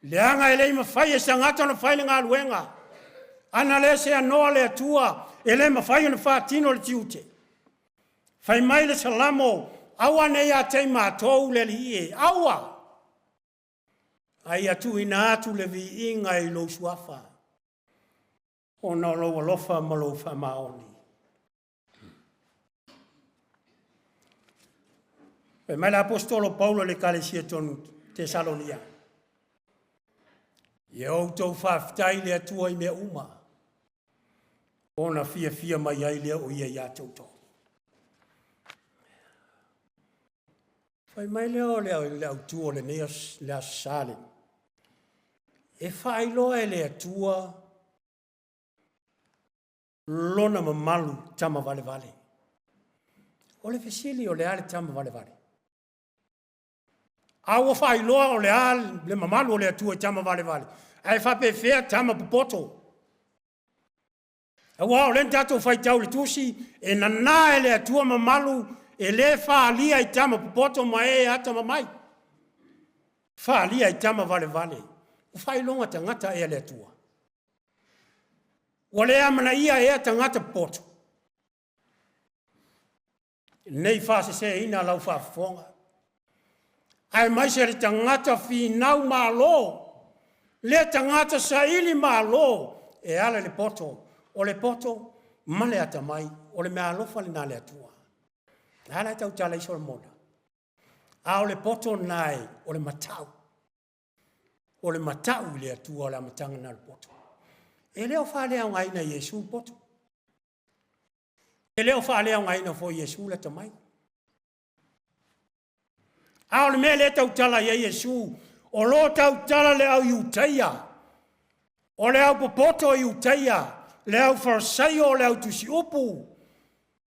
Leaga e le i mafai e se tagata ona fai le galuega. Ana le seanoa le Atua, e le mafai ona faatino le tiute. Fai mai le Salamo, aua ne i ia te i matou le Alii e, aua! A ia tuuina atu le viiga i lou suafa, ona o lou alofa ma lou faamaoni. Fai mai le Aposetolo Paulo i le Ekalesia tonu Tesalonia, ia outou faafetai i le Atua i mea uma, ona fiafia mai ai lea o ia ia te outou. Fai mai lea o le autu o lenei le Aso Sa lenei, e faailoa e le Atua lona mamalu tama valevale. O le fesili o le a le tama valevale? A ua faailoa o le a le mamalu o le Atua i tama valevale, ae faapefea tama popoto? Aua o lea na tatou faitau i le tusi, e nana e le Atua mamalu, e le faalia i tama popoto ma e atamamai. Faalia i tama valevale. Ua faailoga tagata ea le Atua. Ua le amanaia ea tagata popoto. Nei faaseseina lau faafofoga. Aemaise le tagata finau malo, le tagata saili malo e ala i le poto. O le poto ma le atamai, o le meaalofa lena a le Atua. A la e tautala i Solomona. A o le poto lena e, o le matau. O le matau i le Atua o le amataga lena o le poto. E le o faaleaogaina e Iesu le poto. E le o faaleaogaina foi Iesu le atamai. A o le mea lea tautala i ai Iesu, o lo tautala le au Iutaia, o le au popoto Iutaia, le au Farisaio, o le au tusiupu,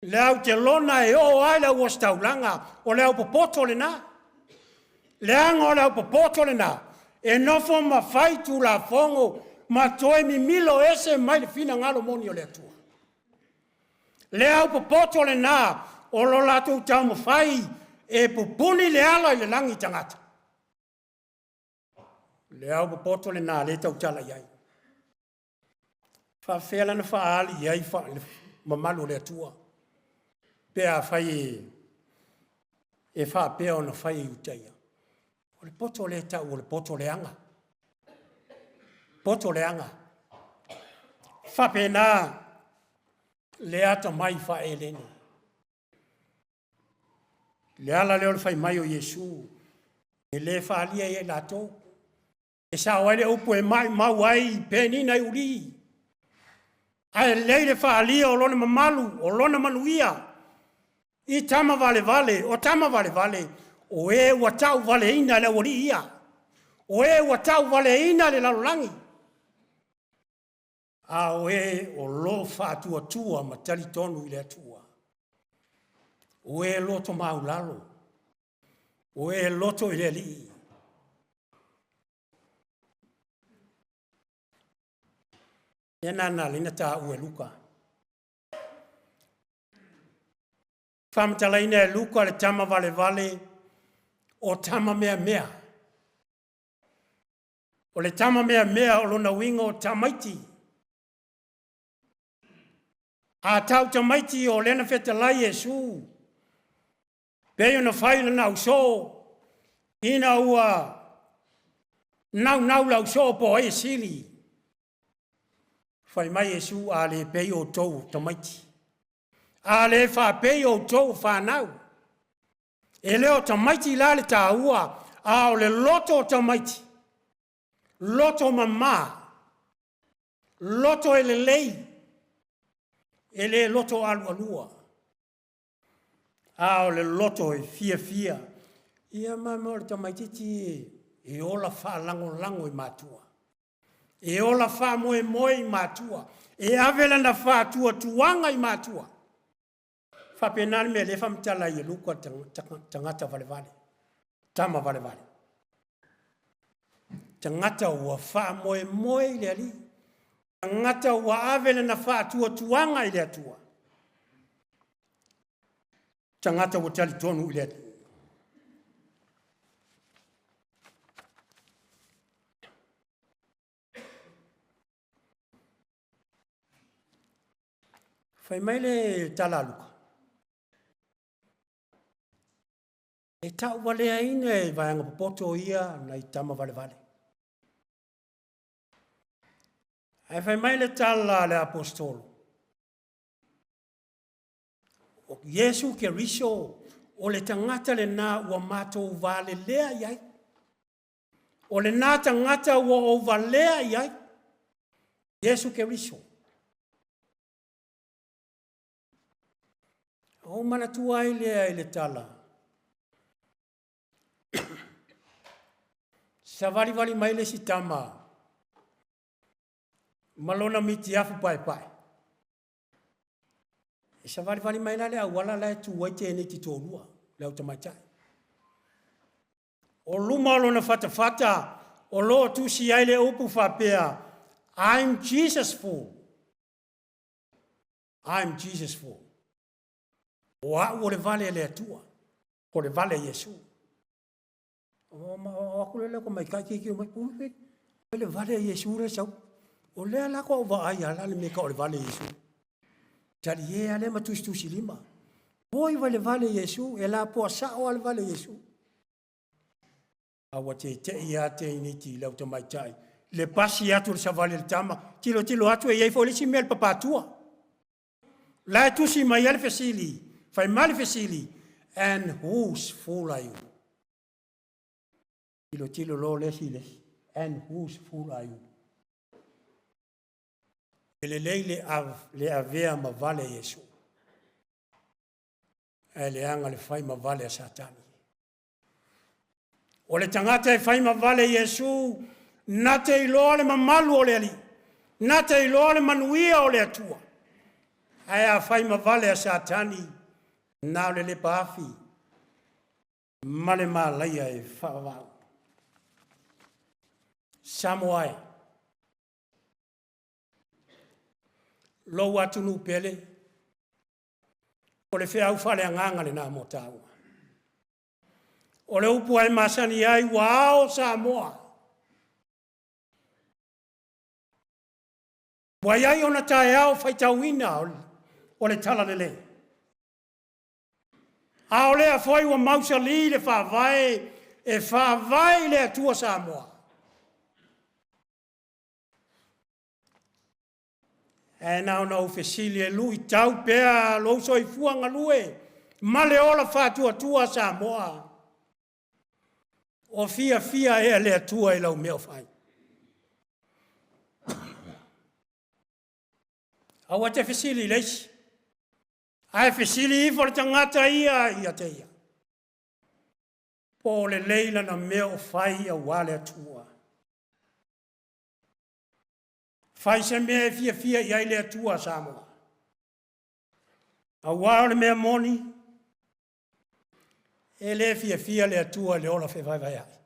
le au telona e oo ai le au ositaulaga, o le au popoto lena. Leaga o le au popoto lena, e nofo ma fai tulafono ma toe mimilo ese mai le finagalo moni o le Atua. Le au popoto lena o lo latou taumafai e pupuni le ala i le lagi tagata. Le au popoto lena le tautala i ai. Faafefea lana faaali i ai le mamalu o le Atua pe a fai e faapea ona fai e Iutaia. O le poto lea e tau o le poto leaga. Poto leaga. Faapena le atamai faaeleni. Le ala lea o le fai mai o Iesu, e le faalia ia i latou. E sao ai le upu e maumau ai penina i ulī. Ae lelei le faalia o lona mamalu, o lona manuia, i tama valevale, o tama valevale, o e ua tauvaleina e le aualii ia, o e ua tauvaleina e le lalolagi, a o e o lo o faatuatua ma talitonu i le Atua, o e loto maulalo, o e loto i le Alii. Lea na ala ai ona taua e Luka. Faamatalaina e Luka le tama valevale o tama meamea. O le tama meamea o lona uiga o tamaiti. A tau tamaiti o lena fetalai Iesu, pei ona fai lana ausoo, ina ua naunau le ausoo po o ai e sili. Fai mai Iesu, a le pei outou tamaiti, a le faapei outou fanau. E le o tamaiti la le taua, a o le loto o tamaiti, loto mama, loto e lelei, e le loto alualua, a o le loto e fiafia. Ia ma o le tamaititi e ola faalagolago i matua, e ola faamoemoe i matua, e ave lana faatuatuaga i matua. Faapena le mea lea faamatala ai e Luka tagata valevale, tama valevale. Tagata ua faamoemoe i le Alii, tagata ua ave lana faatuatuaga i le Atua, tagata ua talitonu i le Atua. Fai mai le tala a Luka, e tauvaleaina e vaega popoto ia nai tama valevale. Ae fai mai le tala a le apostolo, o Iesu Keriso o le tagata lena ua matou valelea i ai. O lena tagata ua ou valea i ai, Iesu Keriso. O manatua ai lea i le tala. Savalivali mai le isi tama ma lona mitiafu paepae. E savalivali mai la le auala la e tu ai tēnei ti tōlua, le au tamaitai. O luma o lona fatafata, o loo tusi ai le upu faapea, I'm Jesus fool. I'm Jesus fool. O au o le vale le Atua, o le vale Iesu. O aku le ko mai kai ki mai ui le vale Iesu le sau. O lea la ko va ai ala le me ka o le vale Iesu. Tali e ale ma tusi tusi lima. Oi vale vale Iesu, e la po sa o ale vale Iesu. A ua te te ia te initi lau tamaitai. Le pasi atu le savali le tama, tilo tilo atu e iai fo le si mea le papatua. La e tusi mai ale fesili, fai mai le fesili, and whose fool are you? Tilo tilo lo le si le, and whose fool are you? E le lei le avea ma vale Iesu. Ae le anga le fai ma vale a Satani. O le tagata e fai ma vale Iesu, na te iloa le mamalu o le Alii, na te iloa le manuia o le Atua. Ae a fai ma vale a Satani, na o le lepa afi, ma le malaia e whaavau. Samoa e, lou atunuu pele, o le feau faaleagaga lena mo tāua. O le upu ai masani ai ua ao Samoa. Ua iai ona taeao faitauina o le tala lelei. A o lea foi ua mausali le faavae e faavae i le Atua Samoa. Ae na ona ou fesili e lui tau pea lou soifua galue ma le ola faatuatua Samoa. O fiafia ea le Atua i lau mea o fai. Aua te fesili i le isi. Ae fesili ifo le tagata ia ia te ia. Po o lelei lana mea o fai auā le Atua. Fai se mea e fiafia i ai le Atua Samoa. Auā o le mea moni, e le fiafia le Atua le ola fevaevaeai.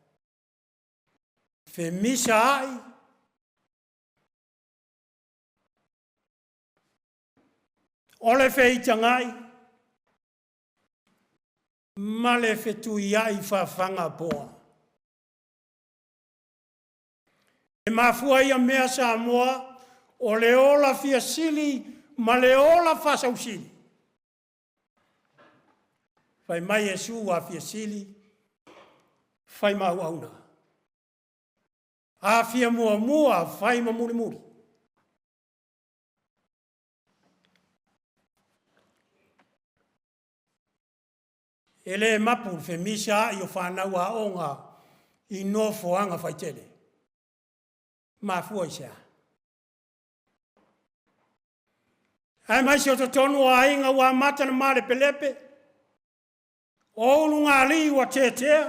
Femisa ai, O le feitagai ma le fetuiai faafaga poa. E mafua ia mea Samoa o le ola fia sili ma le ola faasausili. Fai mai Iesu a fia sili, fai ma auauna. A fia muamua, fai ma mulimuli. E le mapu le femisaai o fanau aoga i nofoaga faitele. Mafua i se a? Ae mai se o totonu o aiga ua amata na malepelepe, o ulugalii ua tētēa,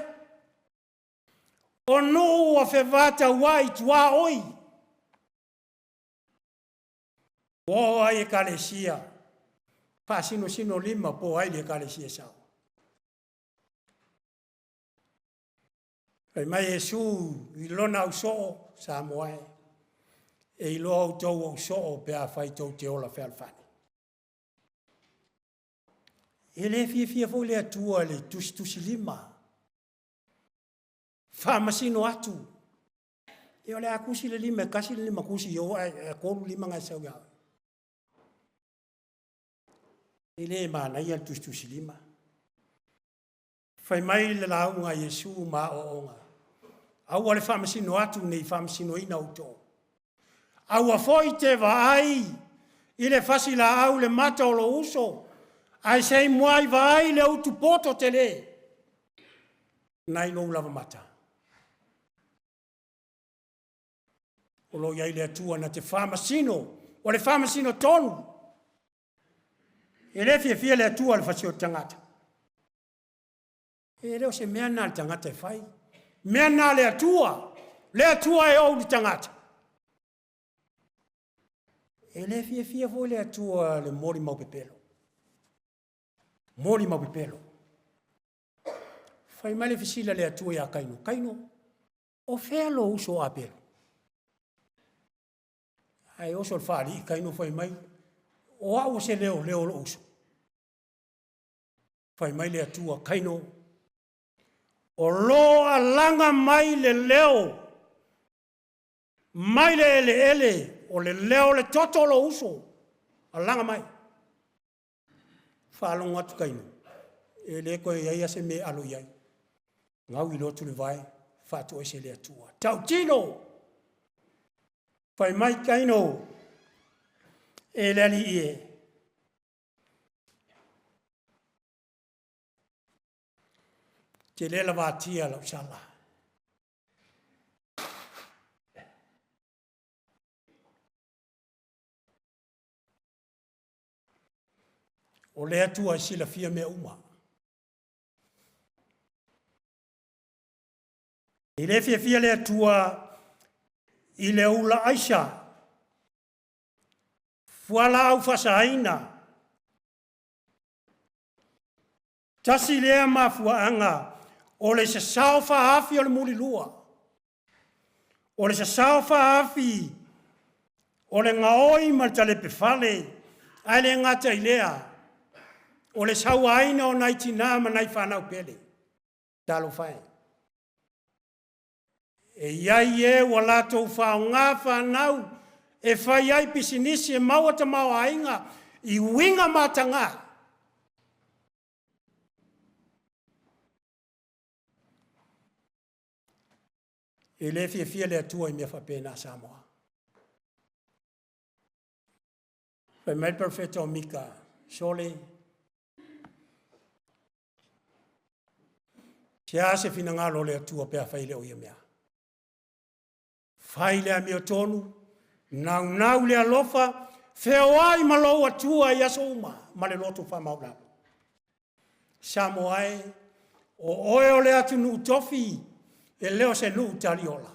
o nuu ua fevatauai i tuaoi. Ua oo ai ekalesia, faasinosino lima po ai le ekalesia sau. Fai mai Iesu i lona ausoo, Samoa e, e iloa outou ou soo pe afai tou te ola fealofani. E le fiafia foi le Atua i le tusitusilima. Faamasino atu. E o le a kusi le lima e kasi le lima kusi i o ae 3 lima ngai sau ia. E le manaia le tusitusilima. Fai mai le lauga a Iesu ma aoaoga. Aua le faamasino atu nei faamasinoina outou. Aua foi te vaai i le fasilaau le mata o lou uso, ae se i muai vaai le utu poto tele nai lou lava mata. O lo o i ai le Atua na te faamasino, o le faamasino tonu. E le fiafia le Atua i le fasi o le tagata. E le o se mea na le tagata e fai. Mea na le Atua. Le Atua e ou le tagata. E le fiafia foi le Atua le moli mau pepelo. Moli mau pepelo. Fai mai le fesili a le Atua ia Kaino. Kaino, o fea lo uso o Apelo? Ae oso le faalii Kaino fai mai, o au o se leo, leo o lo uso. Fai mai le Atua, Kaino, o lo alaga mai le leo, mai le eleele, o le leo o le toto o lo uso, alaga mai. Faalogo atu Kaino, e le koe i ai a se me alo i ai. Gau i lotu le vae, faatoese le Atua. Tautino! Fai mai Kaino, e le alii e, te le lavatia lau sala. O le Atua e silafia mea uma. E le fiafia le Atua i le ula aisa, fualaau faasaina. Tasi lea mafuaaga o le sasao faaafi o le mulilua. O le sasao faaafi o le gaoi ma le talepefale, ae le gata i lea, o le sauaina o nai tinā ma nai fanau pele. Talofa e. E i ai e ua latou faaaoga fanau e fai ai pisinisi e maua tamaoaiga i uiga mataga. E le fiafia le Atua i mea faapena Samoa. Fai mai le profeta o Mika, Sole, Se a se finagalo o le Atua pe afai le o ia mea. Fai le amiotonu, naunau le alofa, feoai ma lou Atua i aso uma ma le loto faamaulalo. Samoa e, o oe o le atunuu tofi, e le o se nuu taliola.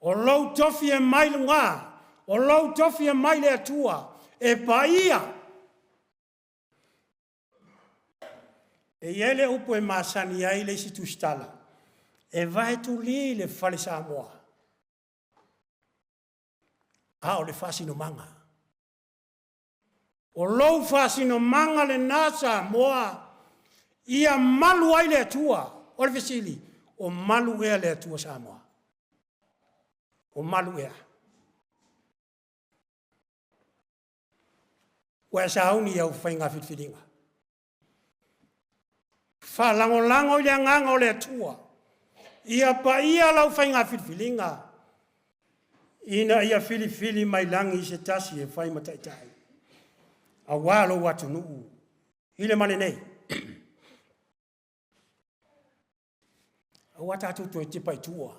O lou tofi e mai luga, o lou tofi e mai le Atua, e paia. E i ai le upu e masani ai le isi tusitala, e vae tuli le fale Samoa, a o le faasinomaga. O lou faasinomaga lena Samoa, ia malu ai le Atua. O le fesili, o malu ea le Atua Samoa? O malu ea? Ua e sauni i au faiga filifiliga. Faalagolago i le agaga o le Atua, ia paia lau faiga filifiliga, ina ia filifili mai lagi se tasi e fai ma taitai, aua lou atunuu i le ma lenei. Aua tatou toe tepa i tua,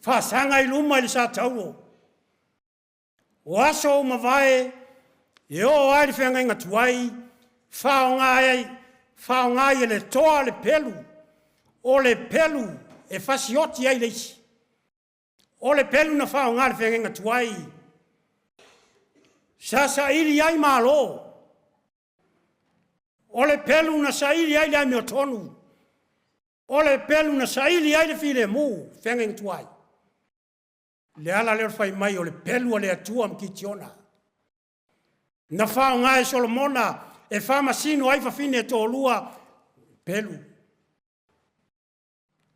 faasaga i luma i le sa tauo. O aso ua mavae, e oo ai le feagaiga tuai, faaaoga ai e le toa le pelu, o le pelu e fasioti ai le isi. O le pelu na faaaoga e le feagaiga tuai, sa saili ai malo. O le pelu na saili ai le amiotonu. O le pelu na saili ai le filemu, feagaiga tuai. Le ala lea o le fai mai o le pelu a le Atua ma Kitiona. Na faaaoga e Solomona e faamasino ai fafine e toalua, pelu.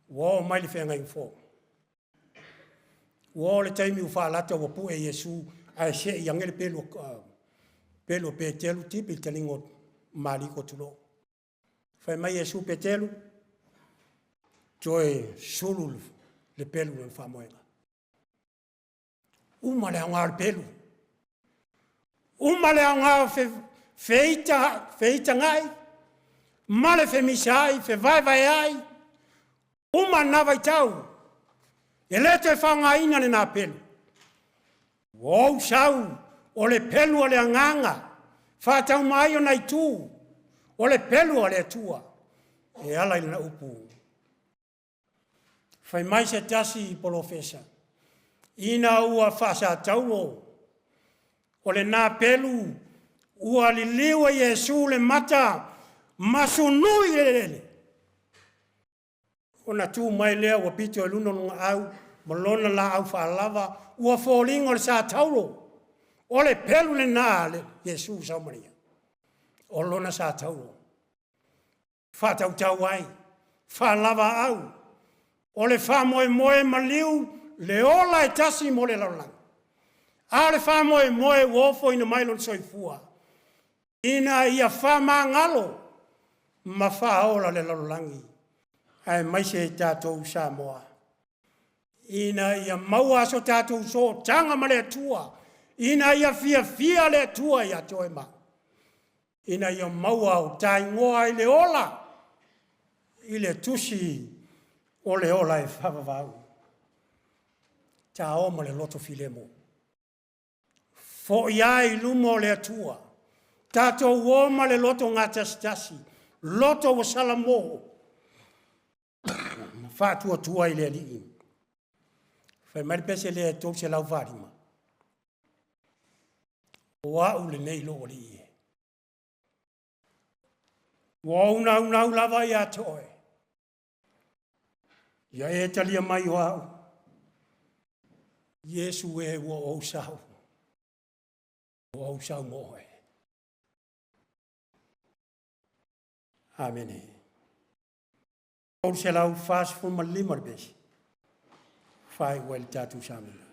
Ua oo mai le feagaiga fou. Ua oo le taimi ua faalata ua pue Iesu ae sei ane le pelu, pelu a Peteru tipi le taliga o Maliko tulou. Fai mai Iesu, Peteru, toe sulu le pelu o le faamoega. Uma le aoga o le pelu. Uma le aoga o feita, feitagai, ma le femisaai, fevaevaeai, uma na vaitau. E le toe faaaogaina lena pelu. Ua ou sau o le pelu o le agaga, faatauma ai ona itu, o le pelu o le Atua, e ala i lana upu. Fai mai se tasi polofesa, ina ua faasatauo, o lena pelu ua liliu e Iesu le mata ma sunui i le eleele. Ona tu mai lea ua pito i luna lona au ma lona laau faalava, ua foliga o le sa taulo. O le pelu lena a le Iesu Saumalia, o lona sa taulo. Faatautau ai, faalava au, o le faamoemoe maliu le ola e tasi mo le lalolagi. A o le faamoemoe ua ofoina mai lona soifua, ina ia faamagalo ma faaola le lalolagi, aemaise tatou Samoa, ina ia maua so tatou sootaga ma le Atua, ina ia fiafia le Atua ia te oe ma au, ina ia maua o ta igoa i le ola, i le tusi o le ola e faavavau. Ta o ma le loto filemu. Foi ai i luma o le Atua, tatou o ma le loto gatasitasi, loto ua salamo, ma faatuatua i le Alii. Fai mai le pese lea e 345. O au lenei lou Alii e. Ua ou naunau lava ia te oe. Ia e talia mai o au. Iesu e ua ou sau. Ua ou sau mo oe. Amene. 345 le pese. Faaiu ai le tatou sauniga.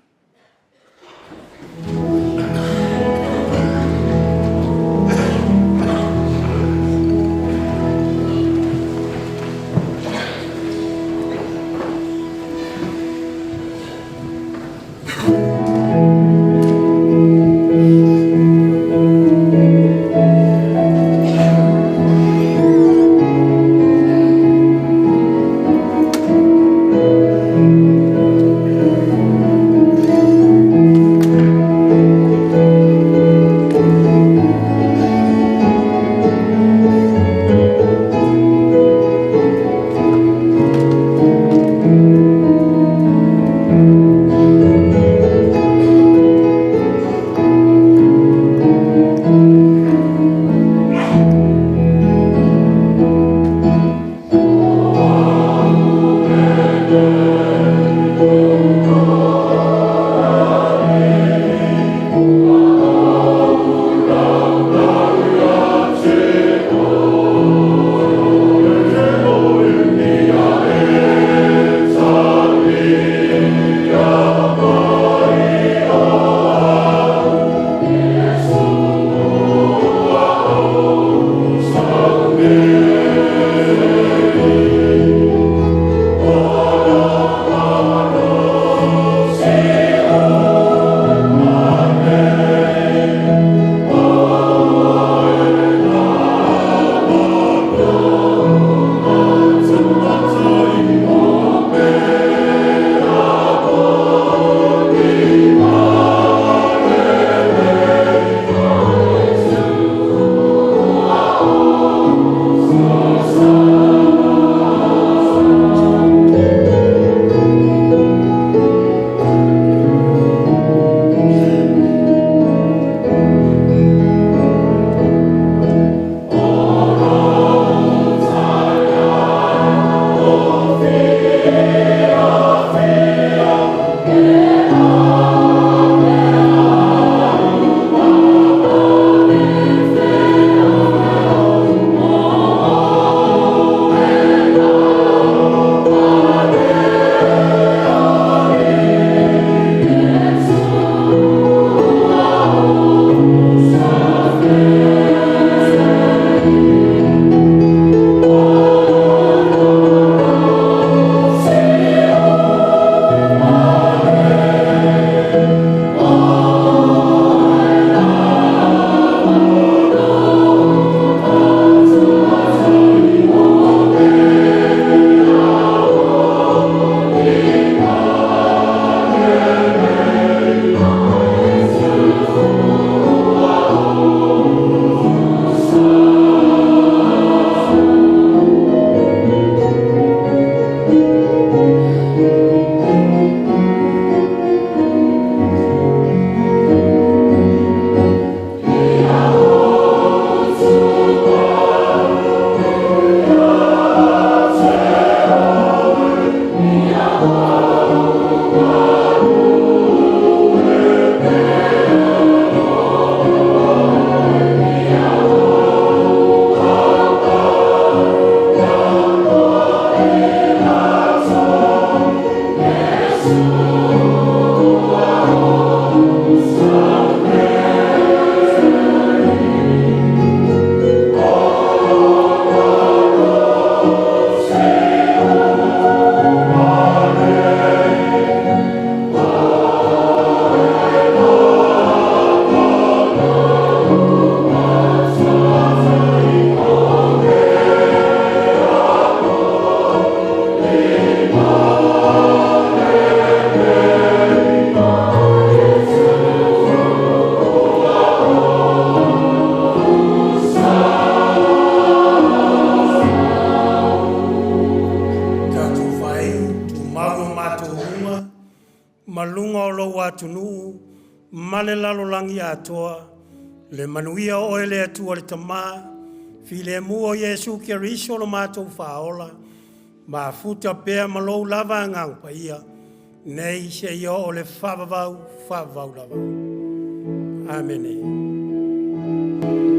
atunuu ma le lalolagi atoa, le manuia o oe le Atua le Tamā, filemu o Iesu Keriso lo matou Faaola, mafuta pea ma lou lava Agaga Paia, nei seia oo i le faavavau, faavavau lava. Amene.